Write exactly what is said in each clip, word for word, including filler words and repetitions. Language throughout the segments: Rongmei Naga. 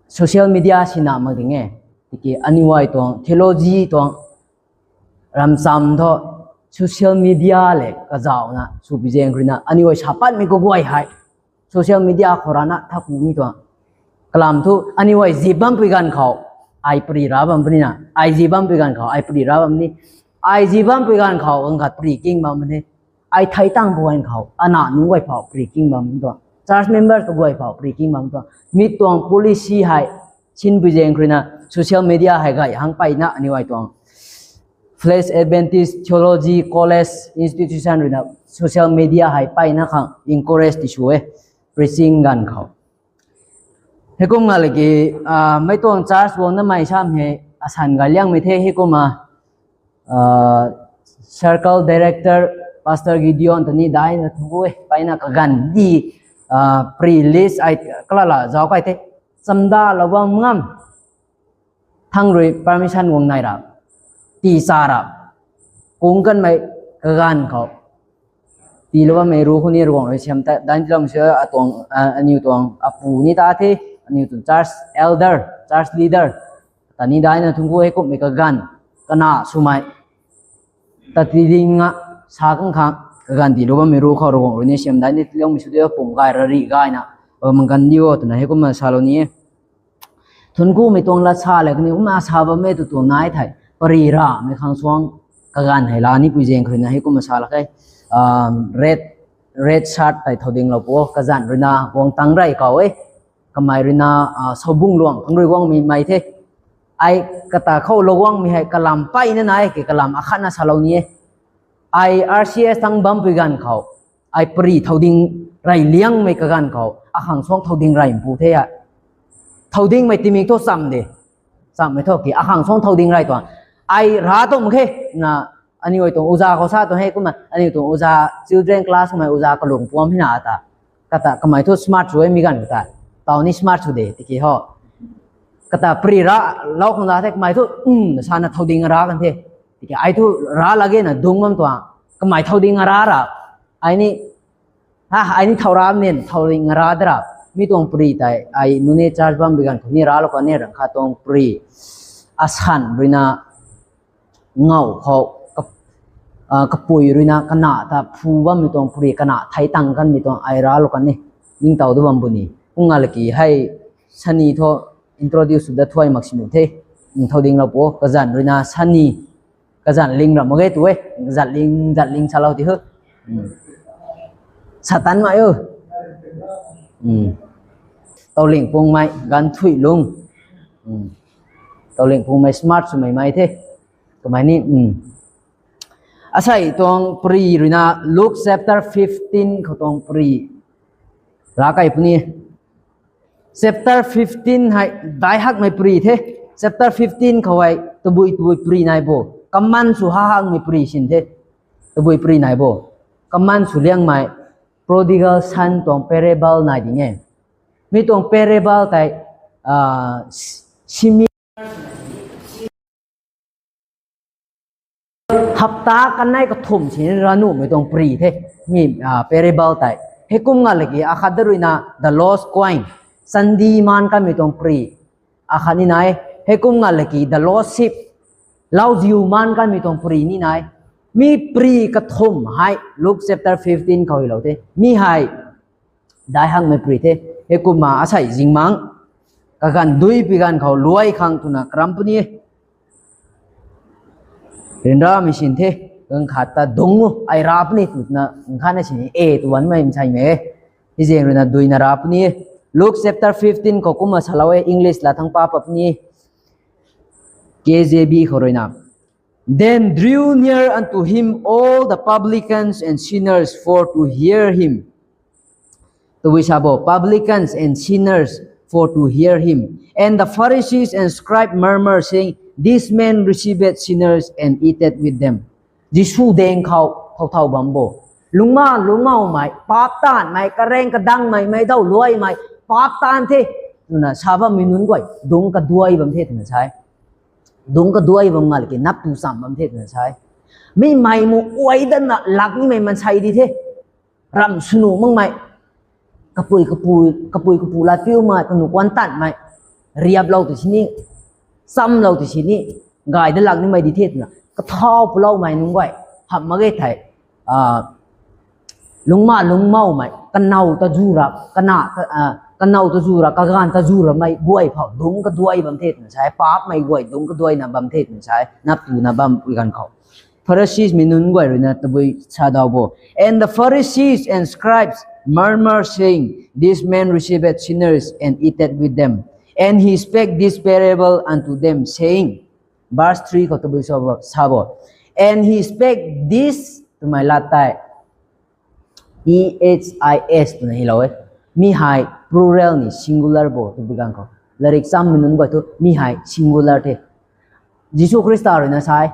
Social media sina mak ding e. Tiki aniu ai tuang theology tuang ramcham thu social media le kazauhna swpui zaeng ruina aniu ai sapatmei kaguay hei social media khou rana thaku ni tuang. Kalam thu aniu ai zi bampui ganv khou ai pari ra bam puni na, ai zi bampui ganv khou ai pari ra bam ni, ai zi bampui ganv khou ganv khat pari king bam ni, ai thei tang pui ganv khou ana nunc guay phou pari king bam tuang, church member kaguay phou pari king bam tuang. Mi tuang policy hei sinpui zaeng ruina social media hei gay hang peyna aniu ai tuang Flash Adventist Theology College Institution ruina social media hei peyna khang encourage ti sw e, preaching ganv khou. Heikum nga laki, mei tuang church guang namei sam hei asan gay liangmei the heikumna, circle director Pastor Gideon ta ni daina thu e, peyna kaganv di, pari list ai kalala zauc kai the, chamdalou bam ngam, thang rui permission guang nai ra, tii cha ra, kung kanmei kaganv khou tiilou bammei ru khou ni Ravguangc rui siam ta dain tilou sw, atuang, aniu tuang apu ni ta the, aniu tuang church elder, church leader ta ni daina thunc ku heikumhmei kaganv kana swmei ta ti ding nga sa kang khang kaganv tiilou bammei ru khou Ravguangc rui ni siam dain tiloumei sw de, pum gay rari gayna bam kan di o twna heikumna salou ni e. Thunc kumei tuang lat sa le kaniw kumna sa bammei tu tuang nai thei pari ramei khang suang kaganv hei la nipui zaeng khou ruina heikumna sa lak khe, red, red shirt tei thau dinglou pu kazanc ruina guang tang rey kau e. Kamei ruina, Soubungluang khang rui guangmei mei the. Ai kata khou lou guangmei hei kalam peyna nai ke kalam akhatna salou ni e. Ai R C S thang bampui ganv khou ai pari thau ding rey liangmei kaganv khou akhang suang thau ding rey mpu the a. Thau dingmei timik thu cham de. Chammei thu ki akhang suang thau ding rey tuang. Ai ra tuang khe na, aniu tuang uza khou sa tuang heikumna aniu tuang uza children class mei uza kalung puam hina ta. Kata kamei thu smart sw e mi ganv kata. Taw ni smart sw de tiki ho. Kata pari ra lou khang da the kamei thu, sana thau ding ra kan the. Tiki ai thu ra lage na dung bam tuang. Kamei thau ding ra ra. Ai ni, ai ni thau ra nin thau ding ra de ra. Mi tuang pari tei ai nunc church bampui ganv khou ni ralou kan ni rang kha tuang pari asan ruina ngau khou kapui ruina kana ta phu bammei tuang pari kana thei tang kanmei tuang ai ralou kan ni ningtow du bam puni. Kum nga laki hei sani thu introduce sw dat thuay mak sini the. Thau dinglou pu kazanc ruina sani kazanc ling ram mak ge tu e. Kazanc ling, kazanc ling salou ti hu. Satan mai o. Tauling pungmei Ganthuilung. Tauling pungmei smart swmei mei the. Kamei ni, asei tuang pari ruina Luke chapter fifteen khou tuang pari ra kai puni. Chapter fifteen hei dai hakmei pari the. Chapter fifteen khou hei tabui tabui pari nai bo. Kaman sw ha hakmei pari sin the. Tabui pari nai bo. Kaman sw liangmei prodigal son tuang parable nai ding e. Mi tuang parable tei simi hapta kanei kathumh sin ra nuhmei tuang pari the. Mi parable tei heikum nga laki akhat da ruina the lost coin, chandi maan kanmei tuang pari akhat ni nai. Heikum nga laki the lost sheep, lauziu maan kanmei tuang pari ni nai. Mi pari kathumh hei Luke chapter fifteen khou hei lou the. Mi hei dai hakmei pari the. Heikumna asei zingmang kaganv dui pi ganv khou luai khang twna karam puni. Ryanramei sin the, ganv khat ta dung ai ra puni twna, ganv khatna sini e tuanmei nsaimei e. Hei zaeng ruina duina ra puni. Luke chapter fifteen khou kumna salou e, English la thang pa pa puni. K J V khou ruina, Then drew near unto him all the publicans and sinners for to hear him. Tabui sa bo, publicans and sinners for to hear him. And the Pharisees and scribes murmured, saying, This man receiveth sinners and eateth with them. Jisu daeng khou thau thau bam bo. Lungma lungmaumei, paap taanvmei, kareng kadangmei, meic daw luaimei, paap taanv the twna sa bammei nunc guay dungc kaduai bam the twna sa e. Dungc kaduai bam nga laki nap tu cham bam the twna sa e. Mi mei mu uai datna lak nimei mansei di the. Ramh swnu makmei, kapui kapu latpiumei, kanu kuan tanmei, riaplou tu sini, chamlou tu sini, gay da lak nimei di the twna kathau puloumei nunc guay hamh mak ge thei, lungma lungmoumei kanow ta zu ra, kanow ta zu ra, kaganv ta zu ramei guay phou dungc kaduai bam the twna sa e, paapmei guay dungc kaduaina bam the twna sa e, nap tuna bam pui ganv khou. Pharisees mei nunc guay ruina tabui sa daw bo. And the Pharisees and scribes murmured, saying, This man receiveth sinners and eateth with them. And he spake this parable unto them, saying, Verse three khou tabui sa bo, sa bo. And he spake this twmei lat tei, T H I S twna hilou e. Mi hei plural ni singular bo tabui ganv khou. Larik chammei nunc guay thu mi hei singular the. Jisu Khrista ruina sa e.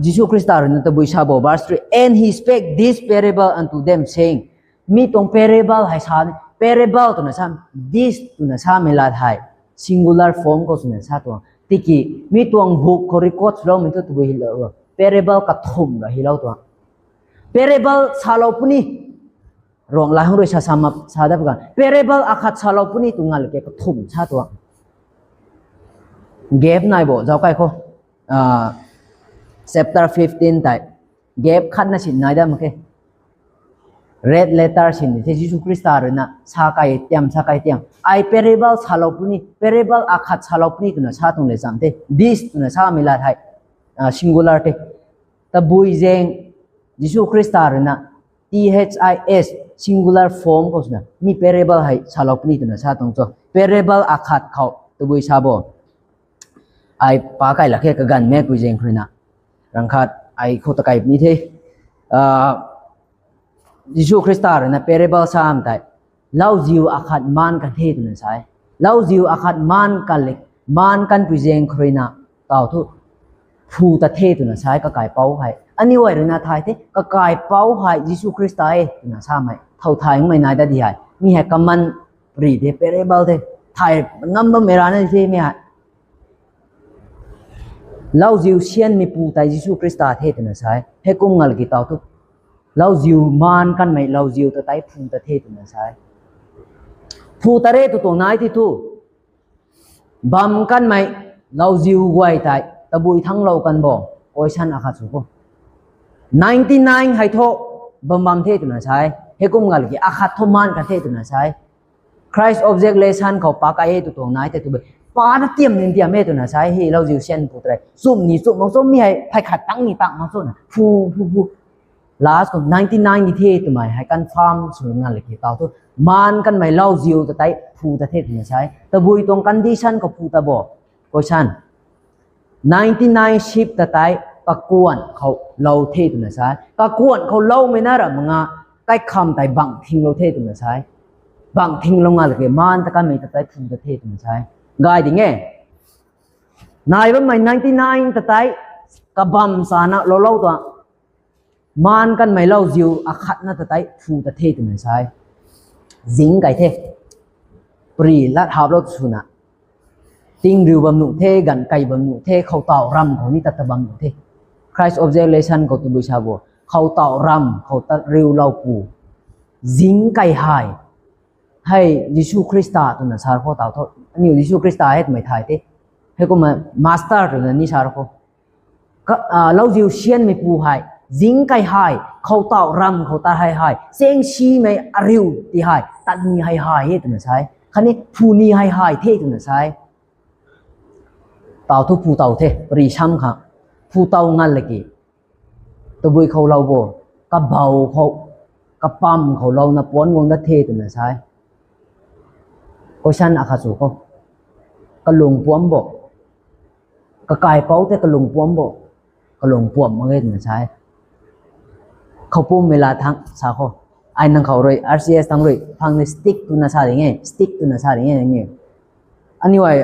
Jisu Khrista ruina tabui sa bo, verse three, And he spake this parable unto them, saying, Mi tuang parable hei sa ni, parable twna sa, this twna samei lat hei singular form khou swna sa tuang. Tiki mi tuang book khou record swloumei thu tabui hilou, parable kathumh ra hilou tuang. Parable salou puni. Ruang lai hang rui sa sa map sa dat ganv, parable akhat salou puni tw ngalki kathumh sa tuang. Gap nai bo, zauc kai khou. Chapter fifteen tei gap khatna sin nai dat mak khe. Red letter sin the, Jisu Khrista ruina sa kai tiam, sa kai tiam. Ai parable salou puni, parable akhat salou puni twna sa tuang le cham the. This twna samei lat hei singular the. Tabui zaeng Jisu Khrista ruina T H I S singular form khou swna mi parable hei salou puni twna sa tuang cho. Parable akhat khou tabui sa bo. Ai pa kai lak khe kaganv mekpui zaeng khou ruina. Rang khat ai khou ta kai puni the. Jisu Khrista ruina parable sam tei, lauziu akhat maan kan the twna sa e. Lauziu akhat maan kan le, maan kanpui zaeng khou ruina, taw thu phu ta the twna sa e kakaipouc hei. Aniu ai ruina thay the, kakaipouc hei Jisu Khrista e twna samei thow thaymei nai dat di hei. Mi hei common ri the, parable the. Thay ngam bammei rana the mi hei. Lauziu sianmeipu tei Jisu Khrista the twna sa e. Heikum ngalki taw thu, lauziu maan kanmei lauziu ta tei phu ta the twna sa e. Phu ta re tw tuang nai ti thu, bam kanmei lauziu guay tei tabui thanglou kan bo, question akhat sw kho. Ninety nine hei thu bam bam the twna sa e. Heikum ngalki akhat thu maan kan the twna sa e. Christ Object Lesson khou pa kai e tw tuang nai tei tw, pa na tiam nin tiam e twna sa e, hei lauziu sianpu tei. Chumh ni chumh mak cho, mi hei phay khat tang ni tang mak cho na. Phu, phu, phu. Last khou ninety nine ni the twmei hei confirm sw ngalki taw thu, maan kanmei lauziu ta tei phu ta the twna sa e. Tabui tuang condition khou phu ta bo. Question. Ninety nine sheep ta tei kakuan khou lou the twna sa e. Kakuan khou loumei na ra manga, kaikham tei bang thinglou the twna sa e. Bang thinglou ngalki maan ta kanmei ta tei phu ta the twna sa e. Gay ding e. Nai bammei ninety nine ta tei kabam sana loulou tuang. Maan kanmei lauziu akhatna ta tei phu ta the twna sa e. Zing kai the. Pari lat haplou swna, tingriu bam nuh the, ganv kai bam nuh the, khoutau ram khou ni tat ta bam nuh the. Christ Object Lesson khou tabui sa bo, khoutau ram khou tat riuloupu, zing kai hei, hei Jisu Khrista twna sa khou taw thu, aniu Jisu Khrista e twmei thay the. Heikumna master twna ni sa khou, lauziu sianmeipu hei, zing kai hei, khoutau ram khou tat hei hei, chengsimei ariu ti hei tat ni hei hei e twna sa e. Khatni phu ni hei hei the twna sa e. Taw thu phu taw the, pari sam khang. Phu taw ngalki, tabui khou lou bo, kabou khou, kapam khou louna puanc guang dat the twna sa e. Question akhat sw kho. Kalung puamc bo. Kakaipouc tei kalung puamc bo. Kalung puamc mak ge twna sa e. Khoupummei la thang sa kho. Ai nang khou rui, R C S thang rui phang ni stick twna sa ding e, stick twna sa ding e nang ni. Aniu ai,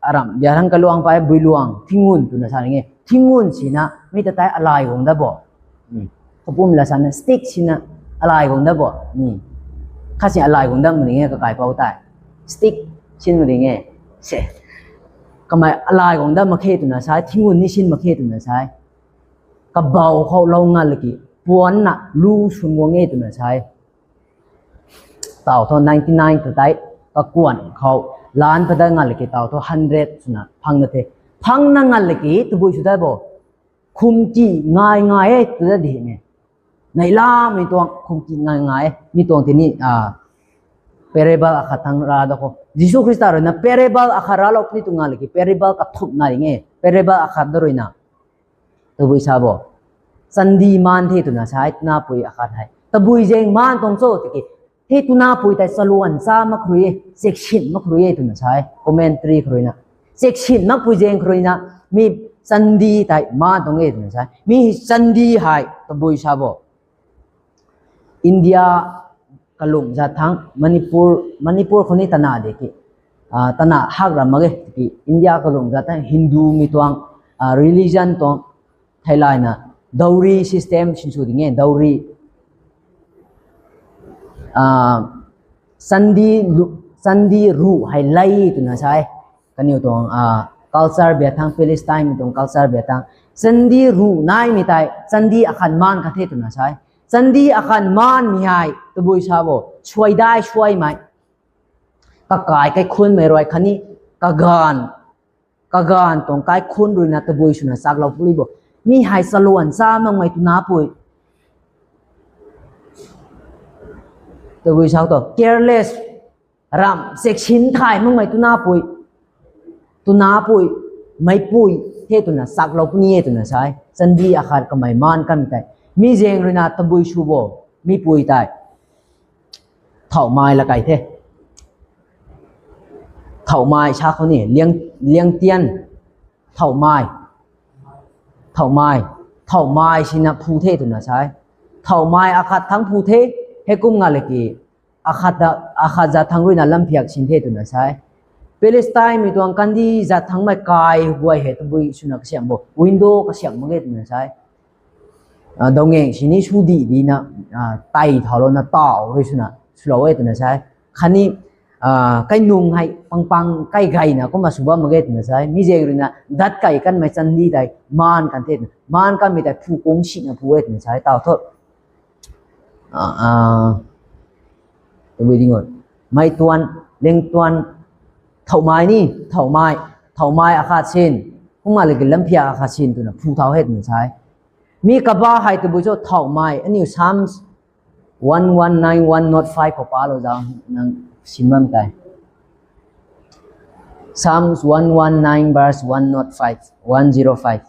aram bia thang kaluang pai builuang, thingun twna sa ding e. Thingun sina mi ta tei alai guang dat bo. Khoupummei la sana stick sina alai guang dat bo. Khat si alai guang dat mak ding e kakaipouc tei. Stick sin mak ding e. Se, kamei alai guang dat mak khe twna sa e, thingun ni sin mak khe twna sa e. Kabou khou lou ngalki, puanc na lu swn guang e twna sa e. Taw thu ninety nine ta tei kakuan khou lan pada ngalki tau thu hundred swna phang na the. Phang na ngalki tabui sw da bo. Khumki ngai ngai e tu da di ne. Nai la mi tuang khumki ngai ngai e. Mi tuang tini, ah, parable akhat thang ra da kho. Jisu Khrista rui na parable akhat ra lou puni tu ngalki parable kathumh nai nge. Parable akhat da rui na. Tabui sa bo. Chandi maan the twna sa e, twna pui akhat hei. Tabui zaeng maan tuang cho tiki. He twna pui tei chaluan cha mak khrui e, cheksin mak khrui e twna sa e, commentary khrui na. Cheksin mak pui zaeng khrui na, mi chandi tei maan tuang e twna sa e. Mi chandi hei, tabui sa bo. India kalung zat thang, Manipur, Manipur khou ni tana de ki. Ah, tana hak ram mak ge, ki India kalung zat thang Hindu mi tuang, ah, religion tuang, theilayna, dowry system sinsw ding e, dowry. Ah, chandi lu-, chandi ruh hei lei twna sa e. Kaniw tuang, ah, culture bia thang, Palestine mi tuang culture bia thang. Chandi ruh nai mi tei, chandi akhat maan khat the twna sa e. Chandi akhat maan mi hei, tabui sa bo, suai dai suai mei. Kakai kaikhun mei rui khatni, kaganv, kaganv tuang kaikhun rui na tabui swna chaklou pui bo. Mi hei chaluan cha mak mei twna pui. Tabui sa to, careless, ram, cheksin thay mak mei twna pui. Twna pui, mei pui, the twna chaklou puni e twna sa e. Chandi akhat kamei maan kan tei. Mi zaeng rui na tabui sw bo, mi pui tei. Thauhmai la kai the. Thauhmai sa khou ni, liang, liang tian. Thauhmai. Thauhmai. Thauhmai sina phu the twna sa e. Thauhmai akhat thang phu the, heikum ngalki. Akhat da, akhat zat thang rui na lamphiak sin the twna sa e. Palestine mi tuang kandi zat thang mei kai guay hei tabui swna kasiam bo. Window kasiam mak ge twna sa e. Ah, daungeng sini sw di di na, ah, tai thau lou na tau rui swna, swlou e twna sa e. Khatni, ah, kai nung hei pang pang kai gay na kumna sw bam mak ge twna sa e. Mi zaeng rui na, dat kai kan mei chandi tei, maan kan the, maan kan mei tei phu kung sina phu e twna sa e. Tau thu. Ah, ah, tabui ding o. Mei tuan, leng tuan, thauhmai ni, thauhmai, thauhmai akhat sin, kum ngalki lamphiak akhat sin twna phu thau he twna sa e. Mi kaba hei tabui cho thauhmai, aniu Psalms one one nine one nought five khou palou zau, nang sin bam tei. Psalms one one nine verse one nought five, one zero five.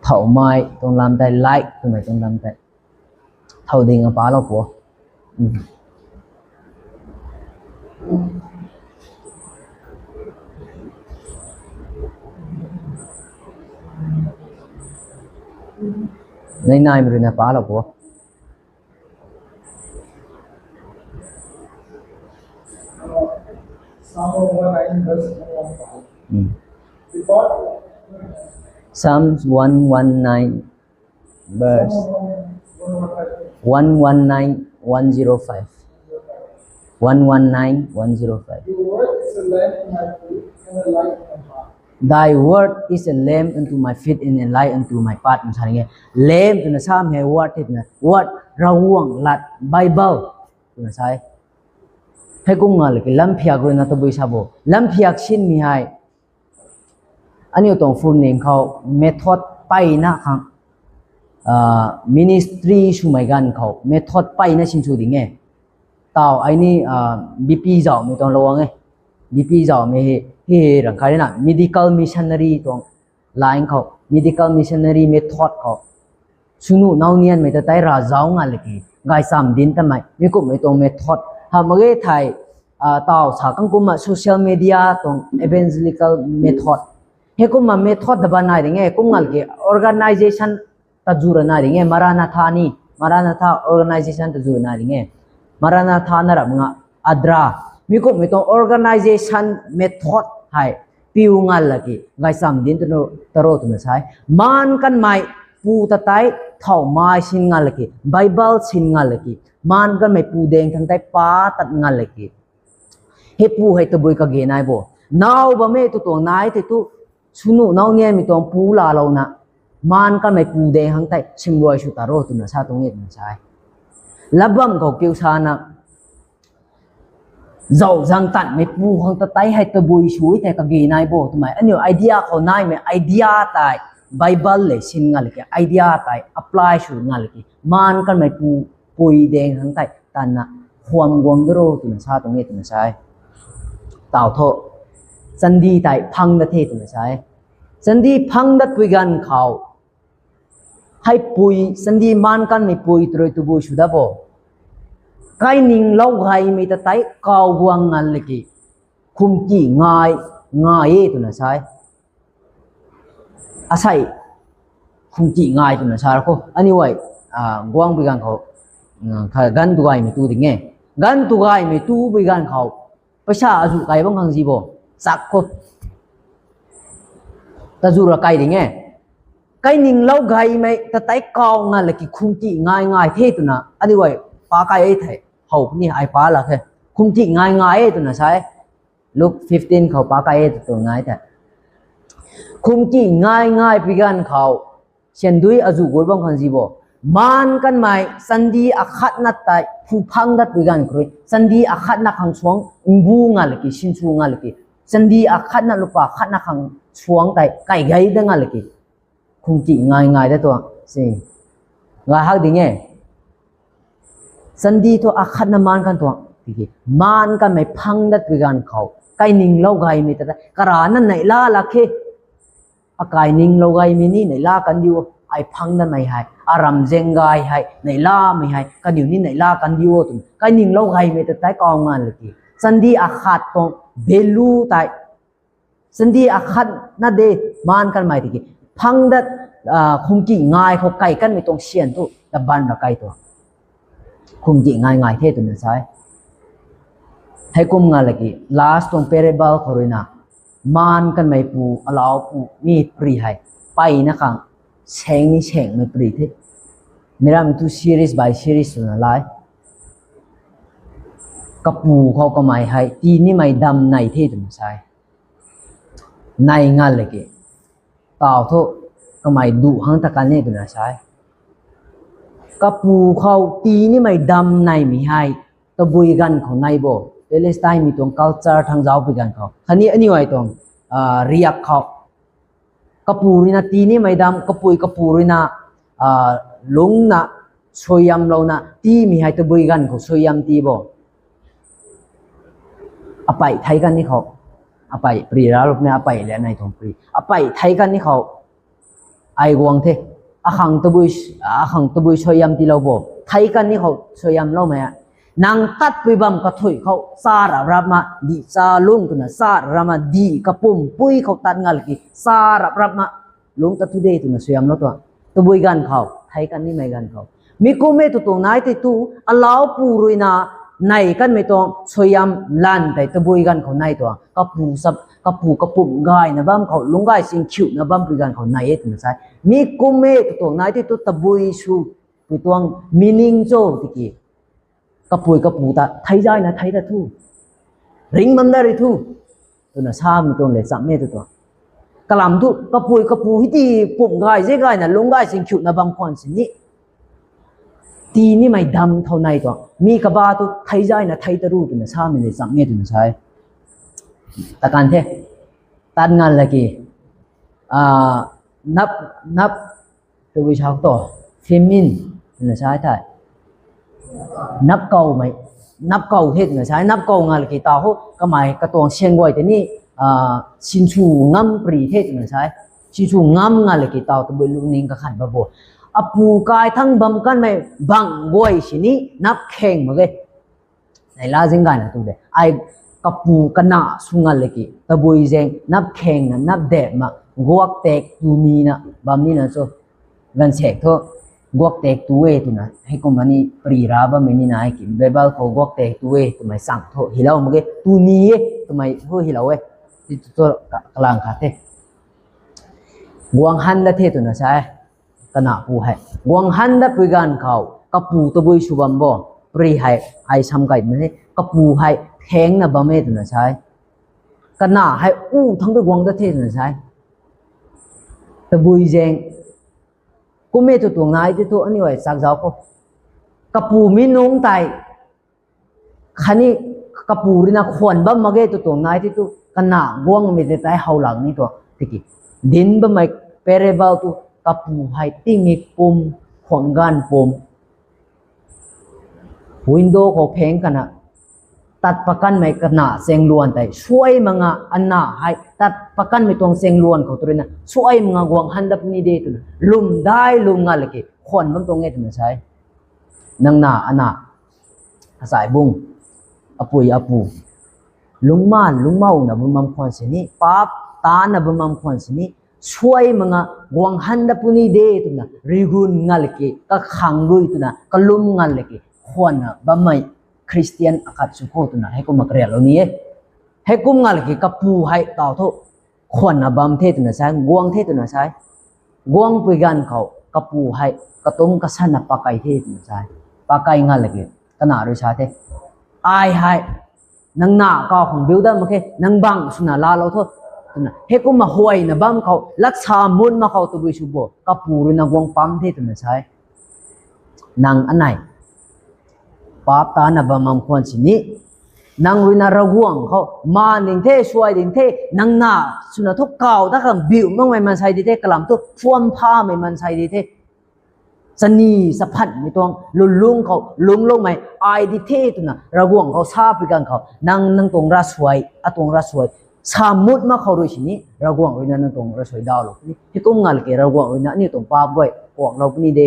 Thauhmai tuang lam tei, light twmei tuang lam tei. Thau ding a palou kho. Nai nai mei rui na palou kho. Psalm one one nine, verse one one nine, verse one one nine, one zero five. One one nine, one zero five. Your word is a lamp to my feet and a light to my path. Thy word is a lamp unto my feet and a light unto my path. Lamp twna sa mi hei word the twna. Word, Ravguangc lat, Bible twna sa e. Heikum ngalki lamphiak rui na tabui sa bo. Lamphiak sin mi hei. Aniu tuang phwamling khou method peyna khang, ah, ministry swmei ganv khou method peyna sinsw ding e. Tau ai ni, ah, B P zauhmei tuang lou ang e. B P zauhmei hei, hei rang khat rui na medical missionary tuang line khou, medical missionary method khou. Swnuh naunianmei ta tei ravzau nga laki, gaychamv dinc tamei, mi kumhmei tuang method. Hamh mak ge thei, ah, tau sa kang kumna social media tuang evangelical method. Heikumna method ta ban nai ding e, kum ngalki organization ta zu ra nai ding e, Maranatha ni, Maranatha organization ta zu ra nai ding e. Maranatha na rap nga, ADRA. Mi kumhmei tuang organization method hei, piu nga laki, gaychamv dinc taro twna sa e. Maan kanmei pu ta tei, thauhmai sin nga laki, Bible sin nga laki, maan kanmei pu daeng thang tei pa tat nga laki. Hei pu hei tabui kage nai bo. Naw bam e tu tuang nai tei tu, swnuh naunianmei tuang pu laalouna. Maan kanmei pu daeng hang tei simruai sw ta ro twna sa tuang e twna sa e. Latbam khou kiu sana, zau zang tanmei pu khang ta tei hei tabui sw tei kage nai bo twmei aniu idea khou naimei idea tei Bible le sin nga liki, idea tei apply sw nga liki, maan kanmei pu pui daeng hang tei tanna khwan guang da ro twna sa tuang e twna sa e. Tau thu, chandi tei phang dat the twna sa e. Chandi phang dat pui ganv khou, hei pui, chandi maan kanmei pui tei rui tabui sw da bo. Kaininglougay mei ta tei kaw guang nga liki, khumki ngai, ngai e twna sa e. Asei, khumki ngai twna sa ra khou. Aniu ai, guang pui ganv khou, kha ganv tu gaymei tu ding e. Ganv tu gaymei tu pui ganv khou, paisa azu kai bam khang zi bo. Chak khou. Tazu ra kai ding e. Kaininglougay mei ta tei kaw nga laki khumki ngai ngai the twna aniu ai pa kai e thei. How puni ai pa lak khe. Khumki ngai ngai e twna sa e. Luke fifteen khou pa kai e tw tu nai the. Khumki ngai ngai pui ganv khou, syandui azu guay bam khang zi bo. Maan kanmei chandi akhatna tei phu phang dat pui ganv khou rui, chandi akhatna khang suang mbu nga laki, sinsw nga laki, chandi akhatna lupa khatna khang suang tei kai gay da nga laki, khumki ngai ngai da tuang si. Ngai hak ding e. Chandi thu akhatna maan kan tuang. Tiki maan kanmei phang dat pui ganv khou, kaininglougay mei ta tei karana neihla lak khe. Akaininglou gaymei ni neihla kan diu, ai phang datmei hei, aram zaeng gay hei neihlamei hei kaniw ni neihla kan diu twna kaininglougay mei ta tei kaw nga laki, chandi akhat tuang value tei, chandi akhatna de, maan kanmei tiki, phang dat, khumki ngai khou kai kanmei tuang syan thu taban ra kai tuang. Khumki ngai ngai the twna sa e. Heikum nga laki last tuang parable khou ruina, maan kanmei pu, alau pu, mi pri hei, peyna khang, saeng ni saengmei pri the. Meic rammei thu series by series twna lai. Kapu khou kamei hei tii nimei dam nei the twna sa e. Nei nga laki, tau thu, kamei duh hang ta kan e twna sa e. Kapu khou tii nimei dam neimei hei tabui ganv khou nei bo. Palestine mei tuang culture thang zauc pui ganv khou, khatni aniu ai tuang riak khou, kapu ruina tii nimei dam, kapui kapu ruina lungcna suaihiamlouna tiimei hei tabui ganv khou suaihiam tii bo. Apei thei kan ni khou, apei pri ra lupmei apei le nei tuang pri, apei thei kan ni khou, ai guang the, akhang tabui, akhang tabui suaihiam tiilou bo, thei kan ni khou suaihiamloumei a. Nang tatpui bam kathuic khou cha rap rapna dih cha lung twna cha rap rapna dih kapumc pui khou tat nga laki cha rap rapna lungc tat thu de twna suaihiamlou tuang. Tabui ganv khou, thei kan nimei ganv khou, mi kum e tw tuang nai tei tu, alau pu ruina nei kanmei tuang suaihiam lan tei tabui ganv khou nei tuang. Kapu, kapu kapumc gayna bam khou, lungc gay singkhiuna bam pui ganv khou nei e twna sa e. Mi kum e tw tuang nai tei tu tabui sw pui tuang meaning cho tiki, kapui kapu ta thei zayna thei ta thu, ring bam da ri thu twna samei tuang le cham e tw tuang. Kalam thu kapui kapu hei tii pumc gay ze gayna lungc gay singkhiuna bam khwan sini, tii nimei dam thau nei tuang. Mi kaba thu thei zayna thei ta ru twna samei le cham e twna sa e. Takan the, tat nga laki, nap, nap, tabui sa tu, famine twna sa thei, nap koumei, nap kou the twna sa e. Nap kou nga laki tau ho kamei katuang syan guay tei ni sinsw ngam pri the twna sa e. Sinsw ngam nga laki tau tabui lungning kakhan ba bo. Apu kai thang bam kanmei bang guay sini nap kheng mak ge. Neihla zing gayna tu de. Ai kapu kana sw nga laki tabui zaeng nap khengna nap dep ma, guak tek tu nina bam nina cho. Ganvsaekc thu guak tek tu e twna heikum ani pri ra bammei nina hei ki, Bible khou guak tek tu e twmei chang thu hilou mak ge, tu ni e twmei thu hilou e. Ti tu thu kalang khat the. Guang han dat the twna sa e. Kana pu hei guang han dat pui ganv khou kapu tabui sw bam bo. Pri hei ai sam kaimei hei kapu hei phengna bam e twna sa e. Kana hei u thang rui guang dat the twna sa e. Tabui zaeng Kum e tu tuang nai tei tu aniu ai chak zauc khou. Kapu mi nungc tei khatni kapu ruina khwan bam mak ge tu tuang nai tei tu kana guangmei tei tei how lang ni tu tiki. Dinc bammei parable tu kapu hei tingmik pum, khwan ganv pum. Window khou pheng kana, tat pakanmei kana chengluan tei suai manga ana hei tat pakanmei tuang chengluan khou tu ruina suai manga guang han dat puni de twna lwm dai lwm nga laki khwan bam tuang e twna sa e. Nang na ana, asai bung, apui apu, lungman lungmou na bam bam khwan sini, paap ta na bam bam khwan sini, suai manga guang han dat puni de twna rigun nga laki kakhang rui twna kalum nga laki khwanna bammei Christian akhat sw khou twna heikumna karialou ni e. Heikum nga laki kapu hei tau thu khwanna bam the twna sa e, guang the twna sa e. Guangpui ganv khou kapu hei katum kasanna pakai the twna sa e. Pakai nga laki kana rui sa the, ai hei nang na kau khang biu dat mak khe, nang bang swna laalou tho twna heikumna huayna bam khou lat sa mut mak khou tabui sw bo, kapu ruina guang pam the twna sa e. Nang anei paap ta na bam bam khwan sini, nang ruina Ravguangc khou maan ding the, suai ding the, nang na swna thu kau dat khang biu makmei maansei di the, kalam thu phuam phamei maansei di the. Chani chaphatmei tuang lwnlung khou lungcloumei ai di the twna Ravguangc khou sapui ganv khou nang, nang tuang ravsuai, atuang ravsuai sa mut mak khou rui sini Ravguangc ruina nang tuang ravsuai dawlou puni. Heikum nga laki Ravguangc ruina aniu tuang paap guay kuaklou puni de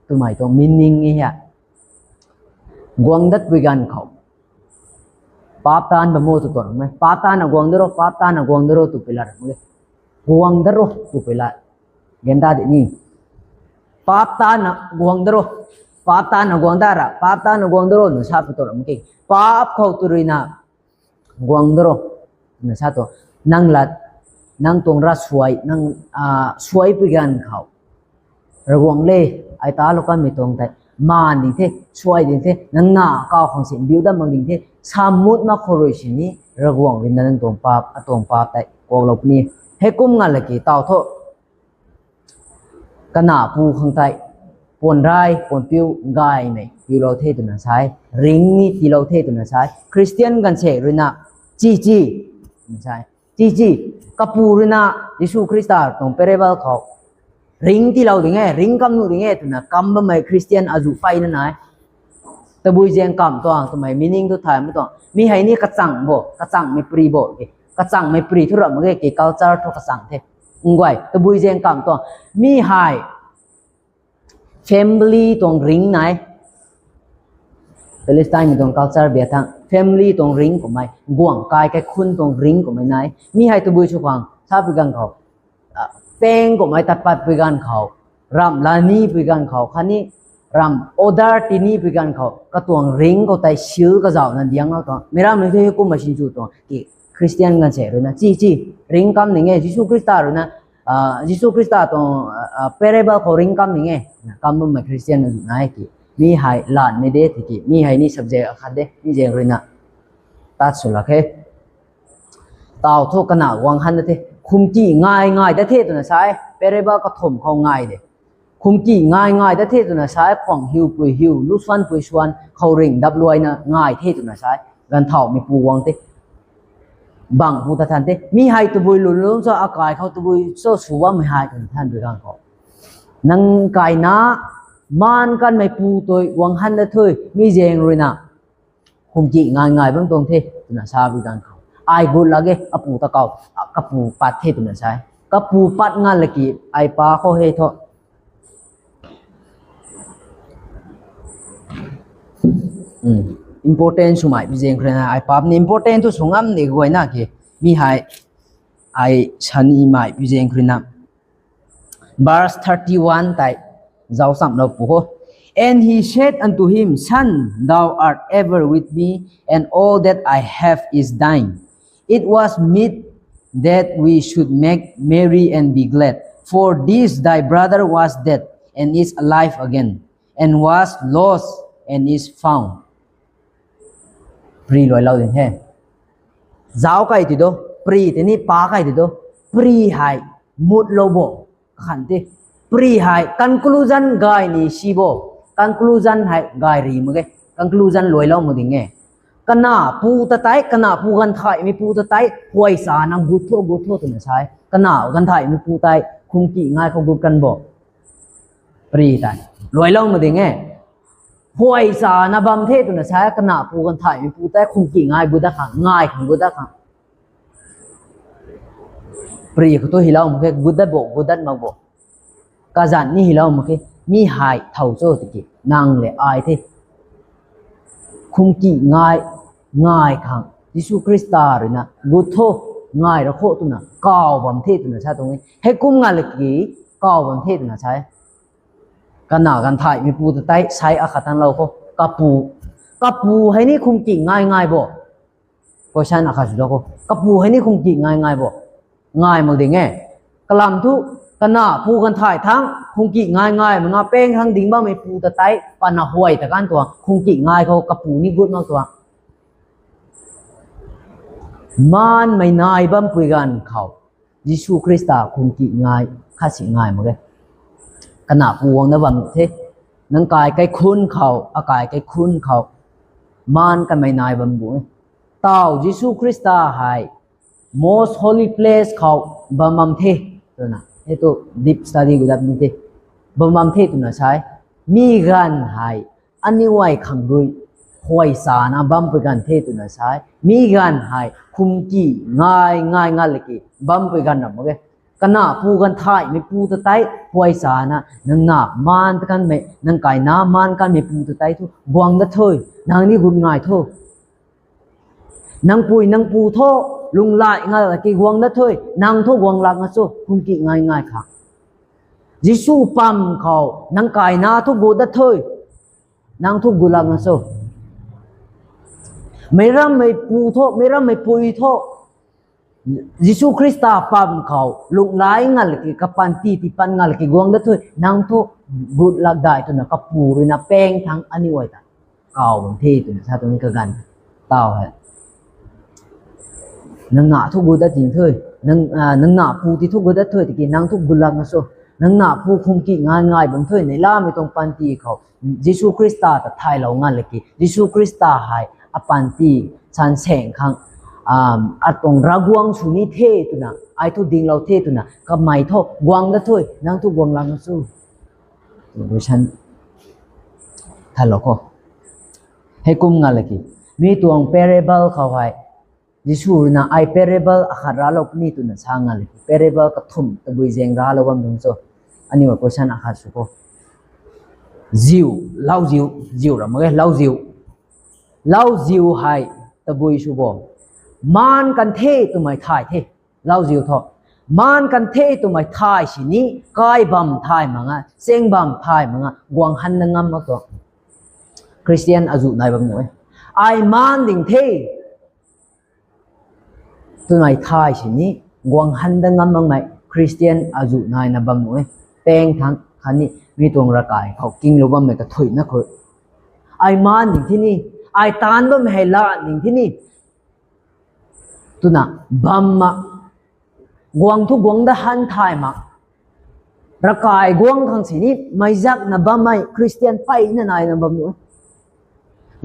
twmei tuang meaning e hia. Guang datpui ganv khou paap taanv bam o tw tuang mei, paap taanvna guang dat ro, paap taanvna guang dat ro twpui lat ram e. Guang dat ro twpui lat, gan ta di ni. Paap taanvna guang dat ro, paap taanvna guang dat ra, paap taanvna guang dat ro na sa pui tuang ram e. Paap khou tu ruina guang dat ro na sa tu, nang lat, nang tuang ravsuai, nang suaipui ganv khou Ravguangc le, ai talou kanmei tuang tei maan ding the, suai ding the, nang na kau khang sin biu dat mak ding the sa mut mak khou rui sini Ravguangc ruina nang tuang paap, atuang paap tei kuaklou puni. Heikum nga laki tau thu kana pu khang tei puan rai puan piu gaymei tiilou the twna sa e, ring ni tiilou the twna sa e. Christian ganv se ruina chi chi sa e. Chi chi, kapu ruina Jisu Khrista tuang parable khou ring tiilou ding e, ring kam nuh ding e twna kam bammei Christian azuh peyna nai. Tabui zaeng kamv tuang twmei meaning thu thay mak tuang, mi hei ni kachang bo, kachangmei pri bo, kachangmei pri thu ram mak ge, ki culture thu kachang the. Nguay tabui zaeng kamv tuang, mi hei family tuang ring nai. Palestine mei tuang culture bia thang family tuang ring kummei, guangc kai kaikhunc tuang ring kummei nai. Mi hei tabui sw khang sapui ganv khou, peng kummei tat patpui ganv khou, ramh la nipui ganv khou khatni ramh order tinipui ganv khou katuang ring khou tei seal kazauhna dianglou tuang. Meic rammei thu heikumna sin chu tuang ki, Christian ganv se ruina chi chi, ring kam ning e, Jisu Khrista ruina, Jisu Khrista tuang parable khou ring kam ning e, kam bammei Christian azuh nai ki. Mi hei lanmei de tiki, mi hei ni subject akhat de, mi zaeng ruina tat sw lak khe. Tau thu kana guang han dat the, khumki ngai ngai dat the twna sa e, parable kathumh khou ngai de. Khumki ngai ngai dat the twna sa e, khwang hiupui hiu, lusuanpui suan, khouringh dapluaina ngai the twna sa e, ganvthauhmeipu guang the. Bang pu ta than the, mi hei tabui lwnlung cho, akai khou tabui cho sw bammei hei twna thanpui ganv khou, nang kaina maan kanmeipu tei guang han dat the, mi zaeng ruina khumki ngai ngai bam tuang the twna sapui ganv khou, ai gut lak ge, apu ta kau, kapu pat the twna sa e. Kapu pat nga laki ai pa khou hei thu important swmei pi zaeng khou ruina, ai paap ni important thu sw ngam ni guayna ki, mi hei ai sanimei pi zaeng khou ruina, verse thirty one tei zauc chamlou pu kho. And he said unto him, Son, thou art ever with me, and all that I have is thine. It was meet that we should make merry and be glad. For this thy brother was dead and is alive again, and was lost and is found. Pri luailou ding he. Zauc kai ti do, pri tei ni pa kai ti do, pri hei mutlou bo, kakhan te. Pary hei conclusion gay ni si bo. Conclusion hei gay ri mak ge. Conclusion luailou mak ding e. Kana pu ta tei, kana pu ganv thaymei pu ta tei, huay sana gut tho, gut tho twna sa e. Kana ganv thaymei pu tei khumki ngai khou gut kan bo. Pary tei luailou mak ding e. Huay sana bam the twna sa e, kana pu ganv thaymei pu tei khumki ngai gut dat khang, ngai khang gut dat khang. Pary khou tu hilou mak khe, gut dat bo, gut dat mak bo. Kazanc ni hilou mak khe, mi hei thow cho tiki, nang le ai the. Khumki ngai, ngai khang, Jisu Khrista ruina, gut tho, ngai ra kho twna, kaw bam the twna sa tuang e. Heikum nga laki, kaw bam the twna sa e. Kana ganv thaymei pu ta tei, sai akhat tanglou kho, kapu. Kapu hei ni khumki ngai ngai bo. Question akhat sw kho. Kapu hei ni khumki ngai ngai bo. Ngai mak ding e. Kalam thu, kana pu ganv thay thangc, khumki ngai ngai, mana peng thangc ding bammei pu ta tei, pana huay ta kan tuang, khumki ngai khou kapu ni gut mak tuang. Maanmei nai bampui ganv khou, Jisu Khrista khumki ngai, khat si ngai mak ge. Kana pu guang na bam the. Nang kai kaikhun khou, akai kaikhun khou, maan kanmei nai bam bu e. Tau Jisu Khrista hei, most holy place khou bam bam the. Twna, hei tu deep study gut dat ni the. Bam bam the twna sa e. Mi ganv hei, aniu ai khang rui, huay sana bampui ganv the twna sa e. Mi ganv hei, khumki ngai, ngai, ngai laki, bampui ganv ram mak ge. Kana pu ganv thaymei pu ta tei, huay sana, nang na maan ta kanmei, nang kaina maan kanmei pu ta tei thu, guang dat tho, nang ni gut ngai tho. Nang pui, nang pu tho, lunghlaic nga laki guang dat tho, nang thu guang lak nga cho, khumki ngai ngai khang. Jisu pam khou, nang kaina thu gut dat tho, nang thu gut lak nga cho. Meic rammei pu tho, meic rammei pui tho, Jisu Khrista pam khou, lunghlaic nga laki, kapanty tiipat nga laki guang dat tho, nang thu gut lak dai twna, kapu ruina peng thangc aniu ai ta kaw bam the twna sa tuang ni kaganv. Tau hei. Nang na thu gut dat ting tho, nang, ah, nang na pu ti thu gut dat tho, tiki nang thu gut lak nga cho. Nang na pu khumki ngai ngai bam tho, neihlamei tuang panty khou, Jisu Khrista ta thaylou nga laki, Jisu Khrista hei apanty sansaeng khang, um, atuang Ravguangc sw ni the twna, ai thu dinglou the twna, kamei thu guang dat tho, nang thu guang lak nga cho. Question thaylou kho. Heikum nga laki, mi tuang parable khou hei, Jisu ruina ai parable akhat raclou puni twna sa nga laki, parable kathumh tabui zaeng raclou bam tuang cho. Aniu question akhat sw kho. Ziu, lauziu, ziu ra mak ge, lauziu. Lauziu hei tabui sw bo. Maan kan the twmei thay the. Lauziu thu, maan kan the twmei thay sini, kai bam thay mak nga, chaeng bam thay mak nga, guang han na ngam mak tuang. Khristian azuh nai bam nuh e. Ai maan ding the twmei thay sini, guang han dat ngam makmei Khristian azuh naina bam nuh e. Peng thangc khatni mi tuang ravkai khou kinglou bammei kathuicna khou, ai maan ding the ni, ai taanv bammei hei laa ding the ni twna bam mak. Guang thu guang dat han thay mak. Ravkai guang khang sini, meic zakna bammei Khristian peyna naina bam nuh e.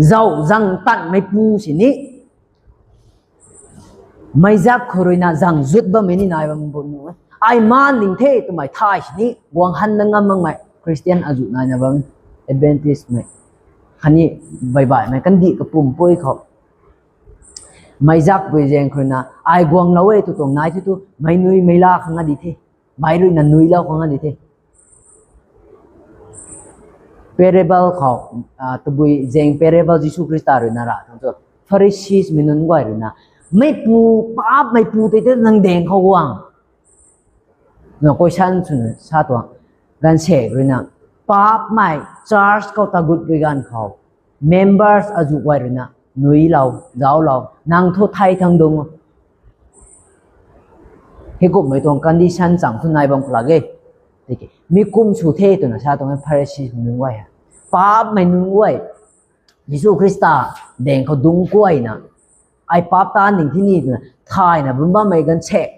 Zau zang tanmeipu sini, meic zak khou ruina zang zut bammei ni nai bam nuh e. Ai maan ding the twmei thay sini, guang han na ngam makmei Khristian azuh naina bam, Adventistmei, khatni baibaihmei kandih kapwm pui khou, meic zakpui zaeng khou ruina, ai guanglou e tw tuang nai the tu, meic nui meic la khang a di the. Meic ruina nuilou khang a di the. Parable khou, ah, tabui zaeng parable Jisu Khrista ruina ra tuang cho, Phariseesmei nunc guay ruina, meipu, paapmeipu tei tei nang daeng khou guang, na question swna sa tuang. Gaanvsaekc ruina, paapmei church khou tagutpui ganv khou, members azuh guay ruina, nuilou, zauclou, nang thu thei thangc dungc o. Heikumhmei tuang condition chang thu nai bam khou lak e. Tiki mi kum sw the twna sa tuang e Phariseesmei nunc guay hei. Paapmei nunc guay, Jisu Khrista daeng khou dungc kuayna, ai paap taanv ding the ni twna thayna bam bammei gaanvsaekc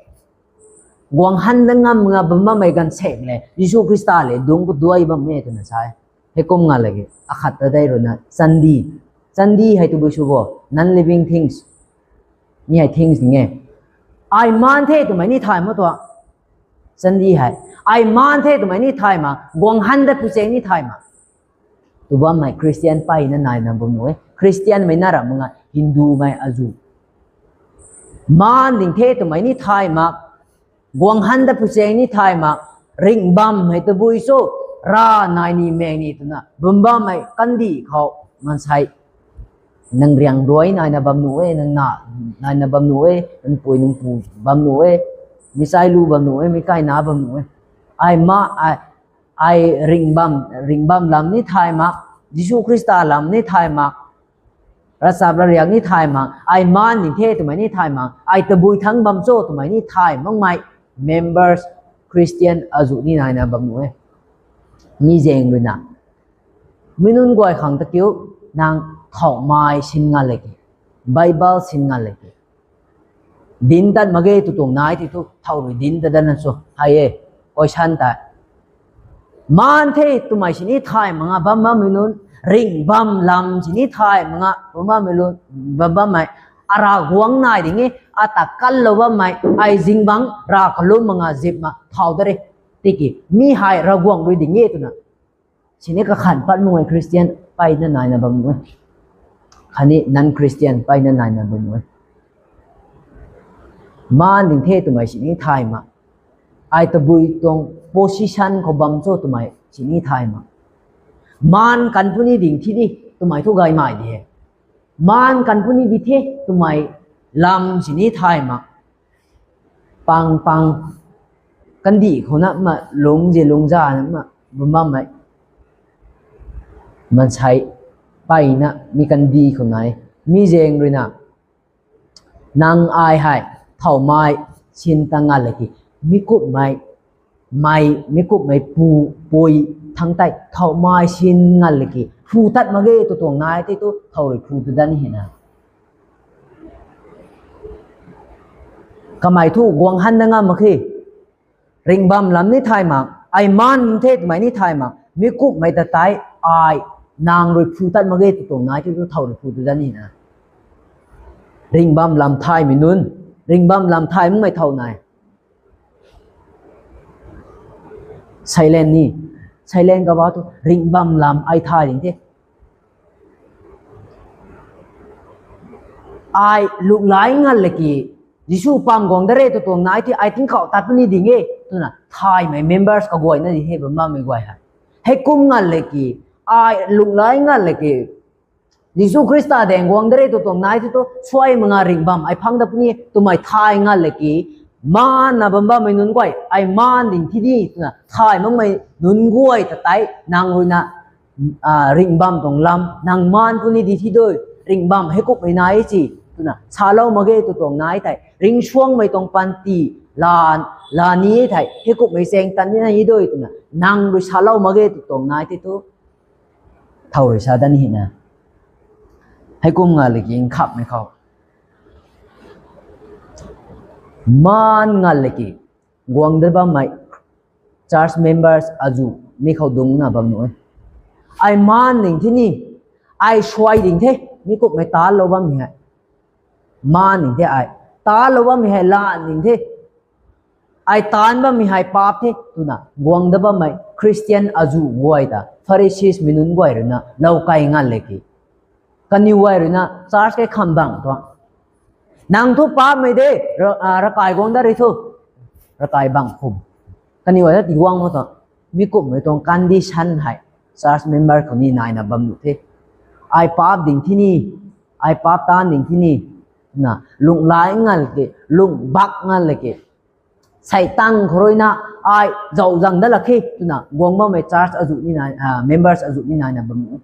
Guang han dat ngam nga bam bammei ganv sek le, Jisu Khrista le dungc khou duai bam e twna sa e. Heikum nga laki, akhat ta dei ruina, chandi. Chandi hei tabui sw bo, non-living things. Mi hei things ding e. Ai maan the twmei ni thay ma tua. Chandi hei. Ai maan the twmei ni thay ma, guang han dat pu cheng ni thay ma. Tu bammei Christian mpeyna naina bam nuh e. Christian mei na ram nga Hindu mei azu. Maan ding the twmei ni thay ma, guang han dat pu cheng ni thay ma, ringh bam hei tabui cho, ra nai ni meng ni twna, bam bammei kandih khou, maansei. Nang riang ruai naina bam nuh e, nang na, naina bam nuh e, nang pui nang pu bam nuh e, mi chai lu bam nuh e, mi kai na bam nuh e. Ai ma, ai, ai ringh bam, ringh bam lam ni thay ma, Jisu Khrista lam ni thay ma, ravchap ravriak ni thay ma, ai maan ding the twmei ni thay ma, ai tabui thangc bam cho twmei ni thay makmei members Christian azu ni naina bam nuh e. Mi zaeng ruina. Mi nunc guay khang ta kiu, nang thow mai sin nga laki, Bible sin nga laki. Dinc tat mak ge tw tuang nai ti thu, thow rui dinc tat dana cho, hei e, question ta. Maan the twmei sini thay mak nga bam bammei nunc, ringh bam lam sini thay mak nga bam bammei nunc, bam bammei, a Ravguangc nai ding e, ata kanlou bammei, ai zingbangc ra kalum mak nga zip ma thow dat re. Tiki, mi hei Ravguangc rui ding e twna. Sini kakhan pat nunc e Christian mpeyna naina bam nuh e. Khatni non-Christian mpeyna naina bam nuh e. Maan ding the twmei sini thay ma. Ai tabui tuang position khou bam cho twmei sini thay ma. Maan kan puni ding thi di twmei thu gaymei di he. Maan kan puni di the twmei lam sini thay ma. Pang pang kandih khou na ma lungc zi lungc za na ma bam bammei maansei mpeyna mi kandih khou nai. Mi zaeng ruina. Nang ai hei thow mai sin ta nga laki, mi kumhmei, mei, mi kumhmei pu, pui, thangc tei thow mai sin nga laki, phu tat mak ge tw tuang nai tei tu thow rui phu ta dat ni hina. Kamei thu guang han dat ngam mak khe. Ringh bam lam ni thay mak, ai maan the twmei ni thay mak, mi kumhmei ta tei ai nang rui phu tat mak ge tw tuang nai tei tu thow rui phu ta dat ni hina. Ringh bam lam thaymei nunc, ringh bam lam thay makmei thow nai. Silent ni, silent kaba tu ringh bam lam ai thay ding the. Ai lunglai ngal laki, Jisu pam guang dat re tw tuang nai tei ai tingkauh tat puni ding e twna thaymei members kaguayna di he bam bammei guay hei. Heikum ngal laki, ai lunglai ngal laki, Jisu Khrista daeng guang dat re tw tuang nai tei tu suai mak nga ringh bam ai phang dat puni twmei thay ngal laki, maanna bam bammei nunc guay, ai maan ding thi di twna thay makmei nunc guay ta tei nang ruina, ringh bam tuang lam nang maan puni di thi dui, ringh bam heikumhmei nai ci twna salou mak ge tw tuang nai tei ringcsuangmei tuang panty laa ni thei heikumhmei chaeng tan ni na hi dui twna nang rui salou mak ge tw tuang nai tei tu thow rui sa dat ni hina. Heikum ngal laki nkhamhmei khou, maan ngal laki, guang dat bammei church members azu mi khou dungcna bam nuh e. Ai maan ding thi ni, ai suai ding the, mi kumhmei taanclou bammei hei, maan ding the ai, taanclou bammei hei lan ding the, ai taanc bammei hei paap the twna guang dat bammei Christian azu guay ta Pharisees mei nunc guay ruina lou kai ngal laki, kaniw guay ruina church kei kham bang tuang, nang thu paapmei de, ravkai guang dat rui thu, ravkai bang khum, kaniw guay ta tiguang mak tuang. Mi kumhmei tuang condition hei church member khou ni naina bam nuh the. Ai paap ding thi ni, ai paap taanc ding thi ni, na lunglai ngal laki, lung bak ngal laki, Seitaan khou ruina ai zauc zang dat lak khe twna guang bammei church azu ni nai, members azu ni naina bam nuh.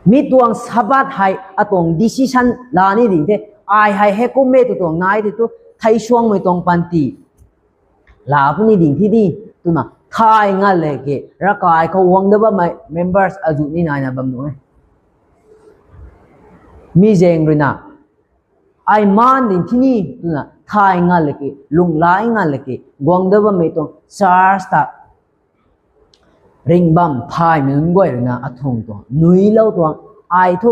Mi tuang Sabbath hei atuang decision laa ni ding the, ai hei heikum e tw tuang nai tei tu, thei suangmei tuang panty laa puni ding thi di twna thay ngal laki, ravkai khou guang dat bammei members azu ni naina bam nuh e. Mi zaeng ruina, ai maan ding thi ni twna thay nga laki, lunghlaic nga laki, guang dat bammei tuang church ta ringh bam thaymei nunc guay ruina athung tuang nuilou tuang, ai thu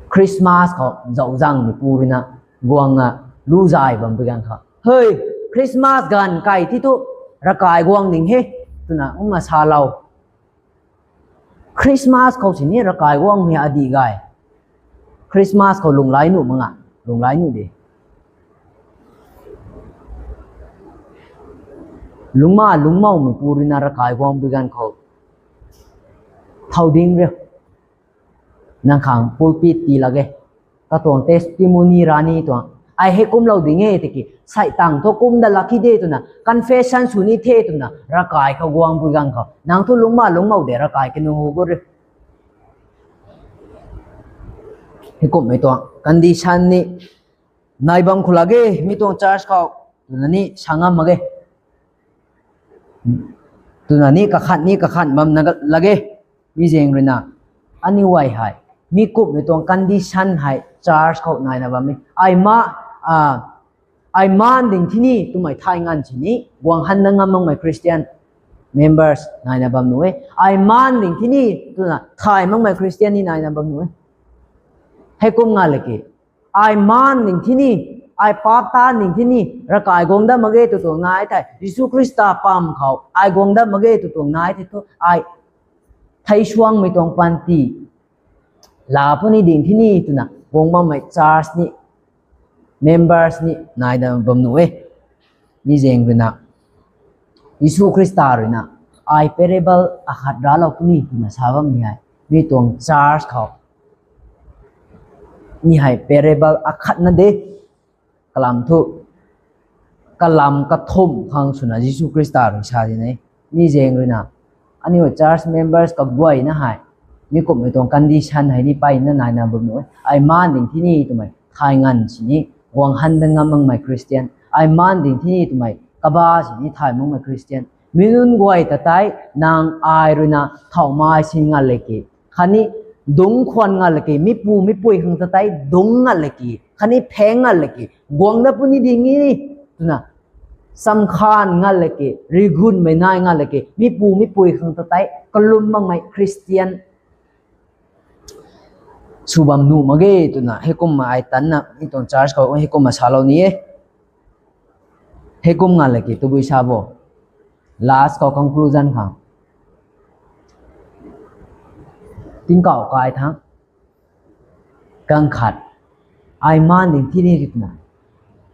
Christmas khou zauzangmei pu ruina guang a lu zay bam pu ganv khou, hei, Christmas ganv kai ti thu ravkai guang ding he, twna kumna salou. Christmas khou sini ravkai guangmei adih gay. Christmas khou lunghlaic nuh mak nga, lunghlaic nuh de. Lungma lungmoumei pu ruina ravkai guang pu ganv khou thau ding riu. Nang khang pulpit tii lak e. Katuang testimony rani tuang, ai hei kumlou ding e tiki, sai tang thu kum dat lak ki de twna, confession sw ni the twna, ravkai khou guang pu ganv khou, nang thu lungma lungmou de, ravkai kanu hu gu riu. Heikumhmei tuang condition ni nai bam khou lak e, mi tuang church khou, twna ni sa ngam mak ge. Twna ni kakhat ni kakhat bam na lak e. Mi zaeng ruina, aniu guay hei, mi kumhmei tuang condition hei church khou naina bam e. Ai ma, a, ai maan ding thini twmei thay nganv sini guang han dat ngam makmei Christian members naina bam nuh e. Ai maan ding thini twna thay makmei Christian ni naina bam nuh e. Heikum nga laki, ai maan ding thini, ai paap taan ding thini, ravkai guang dat mak ge tw tuang nai thei, Jisu Khrista pam khou ai guang dat mak ge tw tuang nai thei thu, ai thei suangmei tuang panty laa puni ding thini twna guang bammei church ni, members ni naina bam nuh e. Mi zaeng ruina, Jisu Khrista ruina, ai parable akhat raclou puni twna sa bammei hei, mi tuang church khou, mi hei parable akhatna de, kalam thu, kalam kathumh khang swna Jisu Khrista rui sa di ne. Mi zaeng ruina, aniu church members kaguayna hei, mi kumhmei tuang condition hei ni peyna naina bam nuh e. Ai maan ding thini twmei thay nganv sini guang han dat ngam makmei Christian, ai maan ding thini twmei kaba sini thay makmei Christian, mi nunc guay ta tei, nang ai ruina thauhmai sin nga laki, khatni dungc khwan nga laki, mipu mipui khang ta tei dungc nga laki, khatni pheng nga laki, guang dat puni ding e twna, samkhan nga laki, rigunmei nai nga laki, mipu mipui khang ta tei kalum makmei Christian sw bam nuh mak ge twna, heikumna ai tanna, mi tuang church khou heikumna salou ni e. Heikum nga laki tabui sa bo. Last khou conclusion khang, tingkauh kai thangc, kang khat, ai maan ding thini twna,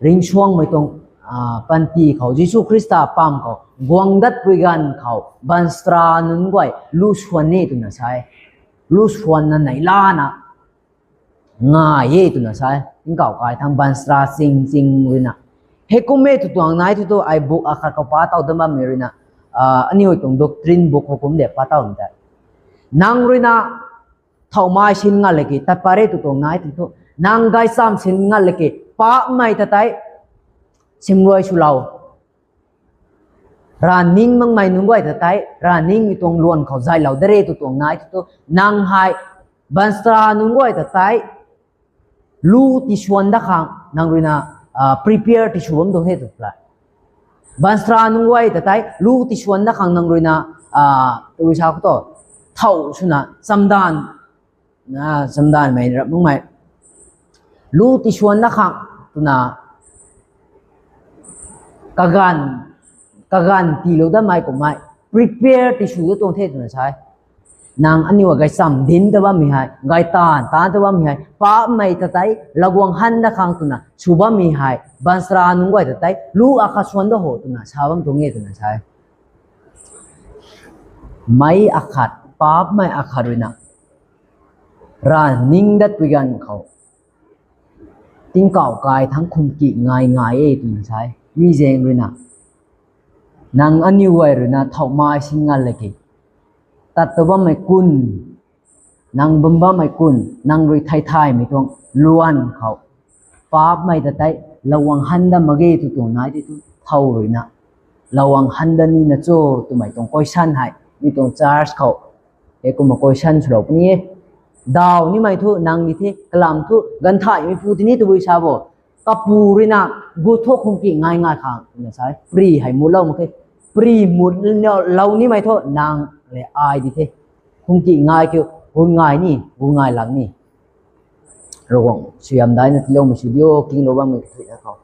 ringcsuangmei tuang, a, panty khou, Jisu Khrista pam khou guang dat pui ganv khou, baanchara nunc guay lu swan ni twna sa e. Lu swanna neihlana ngai e twna sa e. Tingkauh kai thangc baanchara ching ching ruina, heikum e tw tuang nai thu tu, ai book akhat khou pa taw dat bammei ruina, a, aniu tuang doctrine book khou kum de pa taw tei, nang ruina thauhmai sin nga laki tat pat re tw tuang nai thu tu, nang gaychamv sin nga laki, paapmei ta tei simruai swlou, rav ning makmei nunc guay ta tei, rav ningmei tuang luan khou zaylou dat re tw tuang nai thu tu, nang hei baanchara nunc guay ta tei lu tiswan dat khang nang ruina, a, prepare tisw bam tuang the tw tei, baanchara nunc guay ta tei lu tiswan dat khang nang ruina, a, tabui sa khou tu, thau swna chamdanv, na chamdanvmei rap makmei lu tiswan dat khang twna, kaganv, kaganv tiilou datmei kummei prepare tisw dat tuang the twna sa e. Nang aniu gaychamv dinc ta bammei hei, gaytaanv taanc ta bammei hei, paapmei ta tei laguang han dat khang twna sw bammei hei, baanchara nunc guay ta tei lu akhat swan dat ho twna sa bam tuang e twna sa e. Meic akhat, paapmei akhat ruina rav ning dat pui ganv khou, tingkauh kai thangc khum ki ngai ngai e twna sa e. Mi zaeng ruina, nang aniu guay ruina thauhmai sin nga laki, tat ta bammei kun, nang bam bammei kun, nang rui thei thaymei tuang luan khou, paapmei ta tei laguang han dat mak ge tw tuang nai thu tu, thow ruina laguang han dat nina cho twmei tuang question hei mi tuang church khou heikumna question swlou puni e. Daw nimei thu nang di the, kalam thu, ganv thaymei pu tini tabui sa bo. Kapu rui na, gu thu khungki ngai ngai khang, na sa, pri hei mutlou mak khe. Pri mutlou nimei thu nang le ai di the. Khungki ngai kiu, gu ngai ni, gu ngai lang ni. Ravguangc, suaihiam daina tiiloumei sw diu, kinglou bammei kathuina khou.